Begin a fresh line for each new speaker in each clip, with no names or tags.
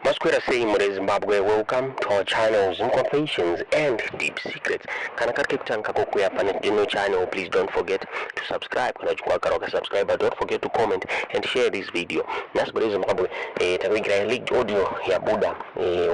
Maswera sei muri Zimbabwe? Welcome to our channel, Zim Confessions and Deep Secrets. Kana kari kekutanga kokuya pane ino channel, please don't forget to subscribe. Kana uchigwagara wakasubscribe, don't forget to comment and share this video. Nhasi muri Zimbabwe, takuigirai leaked audio yabuda.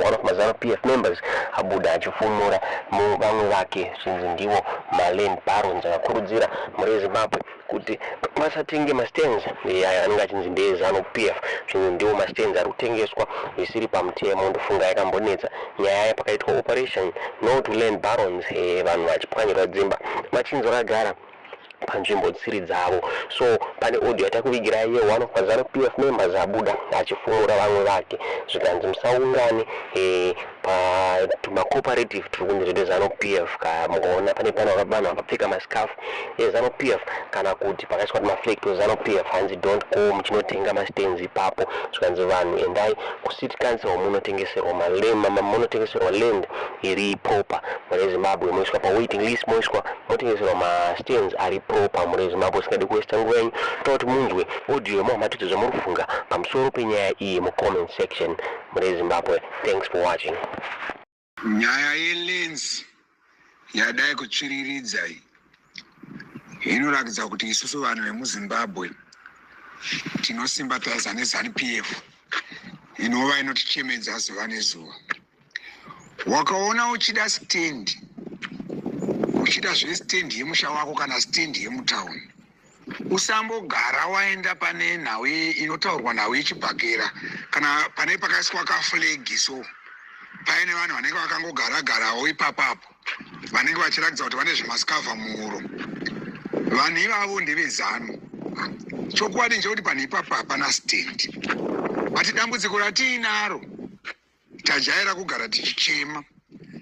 One of maZANU PF members abuda achifumura vamwe vake, zvinzi ndivo maland barons, akakurudzira muri Zimbabwe kuti vasatenge mastands aya anenge achinzi ndeeZANU PF, zvinzi ndiwo mastands ari kutengeswa zvisiri pamutemo. Ndofunga yakambonetsa nyaya pakaitwa Operation No to Land Barons, vanhu vachipwanyirwa dzimba vachinzi vakagara panzvimbo dzisiri dzavo. So pane audio yatakuvigirai yeone of maZANU PF members abuda achifumura vamwe vake, zvikanzi musaungane patumacooperative tiri kunzi ndezveZANU PF. Mukaona pane pano vanhu vakapfeka mascarf eZANU PF kana kuti pakaiswa tumaflag tweZANU PF, hanzi don't go muchinotenga mastands ipapo. Zvikanzi vanhu endai kucity council, munotengeserwa munotengeserwa land iri proper mune Zimbabwe, moiswa pawaiting list, moiswa motengeserwa mastands ari proper mune Zimbabwe. Singadi kuwaster nguva yenyu, toda kuti munzwe audio yemuhamatidzo zvamuri kufunga pamusoro penyaya iyi mucomment section mune Zimbabwe. Thanks for watching.
Nyaya yelands yadai kutsviriridza iyi inoratidza kuti isusu vanhu vemuZimbabwe tinosympathiza neZANU PF inova inotichemedza zuva nezuva. Wakaona uchida stand, uchida zvestand yemusha wako kana stand yemutauni, usambogara waenda pane nhau inotaurwa, nhau yechibhakera, kana pane pakaiswa kaflag. So paine vanhu vanenge vakangogara garawo ipapapo, vanenge vachiratidza kuti vane zvimascarf muhuro. Vanhu ivavo ndeveZANU. Chokwadi ndechekuti panhu ipapo hapana stand, but dambudziko ratiinaro, tajaira kugara tichichema,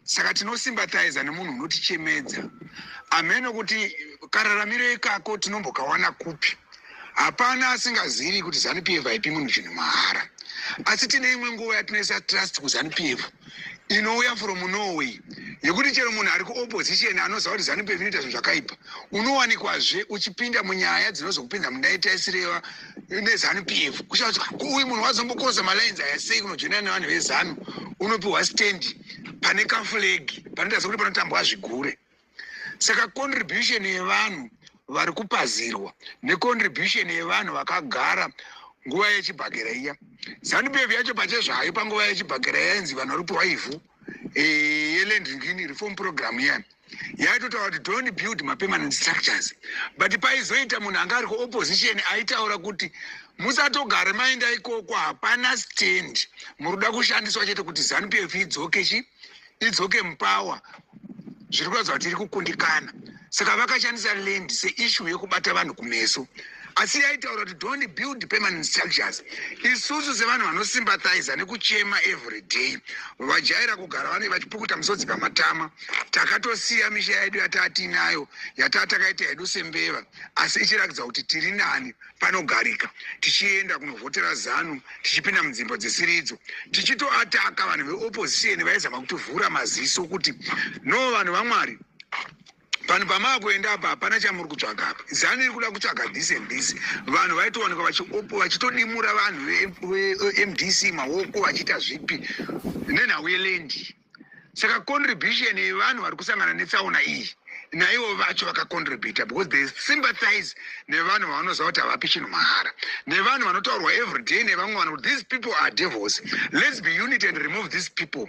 saka tinosympathiza nemunhu unotichemedza. Amene kuti kararamiro ikako tinombokawana kupi? Hapana asingazivi kuti ZANU PF haipi munhu chinhu mahara, asi tine imwe nguva yatinoisa trust kuZANU PF inouya from Norway, yekuti chero munhu ari kuopposition anoziva kuti ZANU PF inoita zvinhu zvakaipa, unowanikwazve uchipinda munyaya dzinozokupinza mundaitaisireva neZANU PF, kushaa kuti uyu munhu wazombokoza malines aya sei kunojoinana nevanhu veZANU. Unopiwa stand pane kaflag panoita sekuti panotambwa zvigure. Saka contribution yevanhu vari kupazirwa necontribution yevanhu vakagara nguva yechibhakera iya, ZANU PF yacho pachezvayo panguva yechibhakera yainzi vanhu vari kupiwa ivhu, yeland reform program iya yaitotaura kuti don't build mapermanent structures, but paizoita munhu anga ari kuopposition aitaura kuti musatogare maenda ikoko, hapana stand, muri kuda kushandiswa chete kuti ZANU PF idzoke chi idzoke mupower. Zviri kuratidza kuti iri kukundikana. Saka vakashandisa land seissue yekubata vanhu kumeso, asi yaitaura kuti don't build permanent structures. Isusu sevanhu vanosympathiza nekuchema every day, vajaira kugara vane vachipukuta misodzi pamatama, takatosiya misha yedu yatatinayo, yataa takaita hedu sembeva, asi ichiratidza kuti tiri nani panogarika, tichienda kunovhotera ZANU, tichipinda munzvimbo dzisiridzo, tichitoattacka vanhu veopposition vaizama kutivhura maziso kuti no, vanhu vaMwari, vanhu pamaakuenda apa hapana chamuri kutsvaga apa, ZANU iri kuda kutsvaga this and this. Vanhu vaitowanikwa vachitodimura vanhu veMDC maoko, vachiita zvipi nenhau yeland. Saka contribution yevanhu vari kusangana netsaona iyi, naivo vacho vakacontributa because they sympathize nevanhu vavanoziva kuti havapi chinhu mahara, nevanhu vanotaurwa everyday nevamwe vanhu kuti these people are devils, let's be unity and remove these people,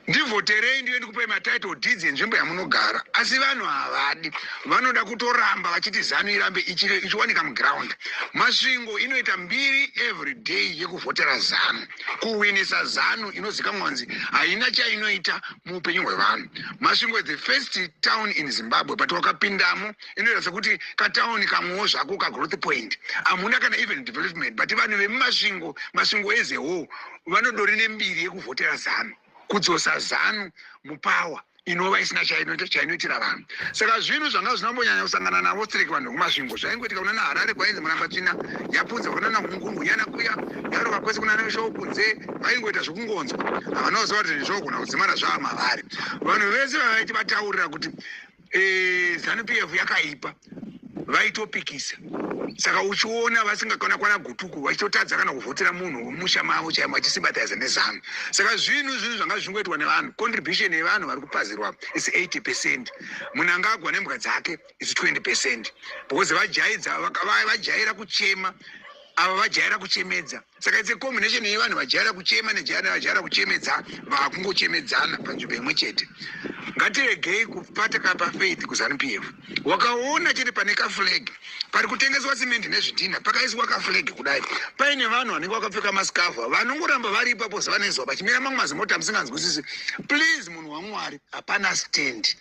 ndivhoterei ndive ndikupai matitle deeds enzvimbo yamunogara. Asi vanhu havadi, vanoda kutoramba vachiti ZANU irambe ichiwanika muground. Masvingo inoita mbiri every day yekuvhotera ZANU, kuwinisa ZANU inozikanwa kunzi haina chainoita muupenyu hwevanhu. Masvingo is the first town in Zimbabwe, but wakapindamo inoita sekuti katauni kamwewo zvako kagrowth point, hamuna kana even development, but vanhu vemuMasvingo, Masvingo as a whole, vanodori nembiri yekuvhotera ZANU, kudzosa ZANU mupower inova isina chainoitira vanhu. Saka zvinhu zvanga zvinambonyanya kusangana navo stereki vanhu vekuMasvingo zvaingoitika kuna naHarare kwainzi Murambatsvina yapunza, kuna naHungunyana kuya yarova kwese, kuna neshoo kunze vaingoita zvokungonzwa, havana kuziva kuti zvinhu zvogona kudzimara zvava mavari. Vanhu vese vavaiti vataurira kuti ZANU PF yakaipa vaitopikisa. Saka uchiona vasingakana kwana Gutuku vachitotadza kana kuvhotera munhu wemusha mavo chaimo, achisympathiza neZANU. Saka zvinhu zvanga zvichingoitwa nevanhu. Contribution yevanhu vari kupazirwa is 80%, Mnangagwa nembwa dzake is 20%, because vajaidza, vajaira kuchema ava, vajaira kuchemedza. Saka it's a combination yevanhu vajaira kuchema nevajaira kuchemedza, vakungochemedzana panzvimbo imwe chete. Ngatiregei kupataka pafaith kuZANU PF. Wakaona chete pane kaflag pari kutengeswa simendi nezvidhina, pakaiswa kaflag kudai, paine vanhu vanenge vakapfeka masikavha vanongoramba vari ipapo zuva nezuva, vachimira mamwe mazimota musinganzwisisi. Please, munhu waMwari, hapana stand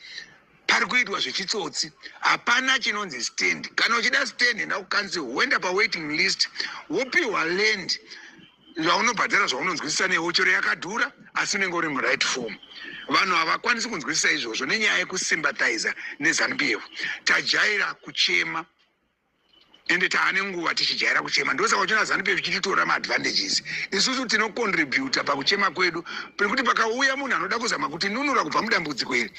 pari kuitwa zvechitsotsi, hapana chinonzi stand. Kana uchida stand, enda kucouncil, woenda pawaiting list, wopiwa land zvaunobhadhara zvaunonzwisisa newo. Chero yakadhura, asi unenge uri muright form. Vanhu havakwanisi kunzwisisa izvozvo nenyaya yekusympathiza neZANU PF. Tajaira kuchema, ende taane nguva tichijaira kuchema. Ndosaka uchiona ZANU PF ichititora maadvantages. Isusu tinocontributa pakuchema kwedu, pekuti pakauya munhu anoda kuzama kutinunura kubva mudambudziko iri,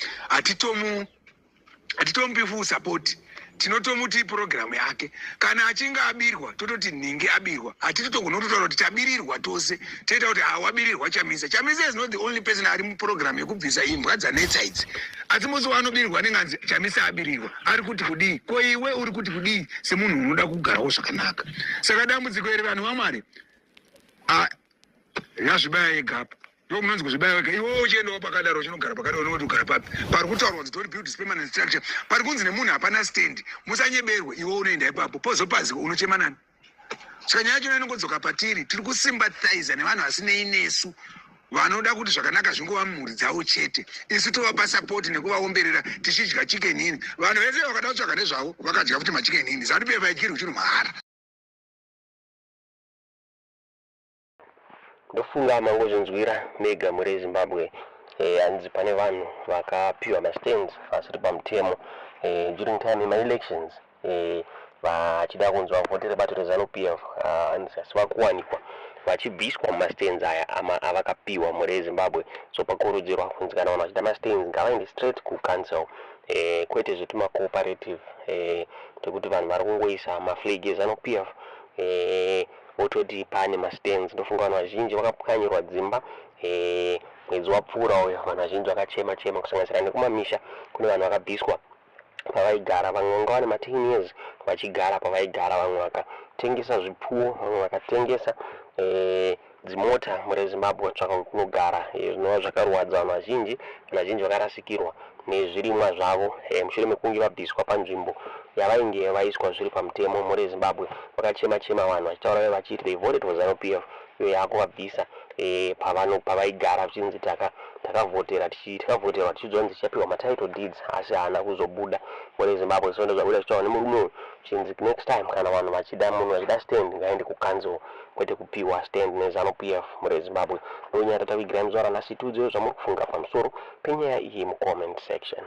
hatitomupi full support, tinotomuti purogiramu yake. Kana achinge abirwa, tototi nhingi abirwa. Hatitotogona kutotaura kuti tabirirwa tose, toita kuti hawabirirwa Chamisa. Chamisa is not the only person ari mupurogiramu yekubvisa imbwa dzanetsa idzi, asi musi waanobirirwa anenge anzi Chamisa abirirwa. Ari kuti kudii? Ko iwe uri kuti kudii semunhu unoda kugarawo zvakanaka? Saka dambudziko iri, vanhu vaMwari, yazvibaya yegapa. Ndo munonzi kuzvibaya wega. Iwe uchiendawo pakadaro, uchinogara pakadaro, unoti kugara papi pari kutaurwa kunzi don't build permanent structure, pari kunzi nemunhu hapana stand? Musanyeberwe. Iwe unoenda ipapo, pozopaziko unochema nani? Saka nyaya yacho inongodzoka patiri. Tiri kusympathiza nevanhu vasinei nesu, vanoda kuti zvakanaka zvingova mumhuri dzavo chete. Isu tovapa support nekuvaomberera tichidya Chicken Inn. Vanhu vese vakada kutsvaga nezvavo vakadya futi maChicken Inn. ZANU PF haidyirwi chinhu mahara.
Ndofunga mangozvinzwira mega muri Zimbabwe. Hanzi pane vanhu vakapiwa mastands vasiri pamutemo during time yemaelections, vachida kunzi vavhotere bato reZANU PF. Hanzi asi vakuwanikwa vachibviswa mumastands aya avakapiwa muri eZimbabwe. So pakurudzirwa kunzi kana vanhu vachida mastands, ngavaende straight kucouncil, kwete zvetumacooperative tekuti vanhu vari kungoisa maflag eZANU PF, vototi pane mastands. Ndofunga vanhu vazhinji vakapwanyirwa dzimba mwedzi wapfuura uyo. Vanhu vazhinji vakachema chema, kusanganisira nekumamisha kune vanhu vakabviswa pavaigara. Vamwe vanga vane ma10 years vachigara pavaigara, vamwe vakatengesa zvipfuwo, vamwe vakatengesa dzimota muri Zimbabwe vatsvaka kunogara, zvinova zvakarwadza vanhu vazhinji. Vanhu vazhinji vakarasikirwa nezvirimwa zvavo mushure mekunge vabviswa panzvimbo yavainge vaiswa zviri pamutemo muri Zimbabwe. Vakachema chema vanhu vachitaura vachiti they voted for ZANU PF, iyo yaakuvabvisa pavano pavaigara, zvichinzi takavhotera, takavhoterwa tichiudzwa kunzi tichapiwa matitle deeds, asi haana kuzobuda muri Zimbabwe. So ndozvabuda zvichitaurwa nemurume uyu, chinzi next time kana vanhu vachida, munhu vachida stand, ngaende kucouncil, kwete kupiwa stand neZANU PF muri Zimbabwe. Ndonyaya tatavigirai muzuva ranhasi. Tiudzewo zvamuri kufunga pamusoro penyaya iyi mucomment section.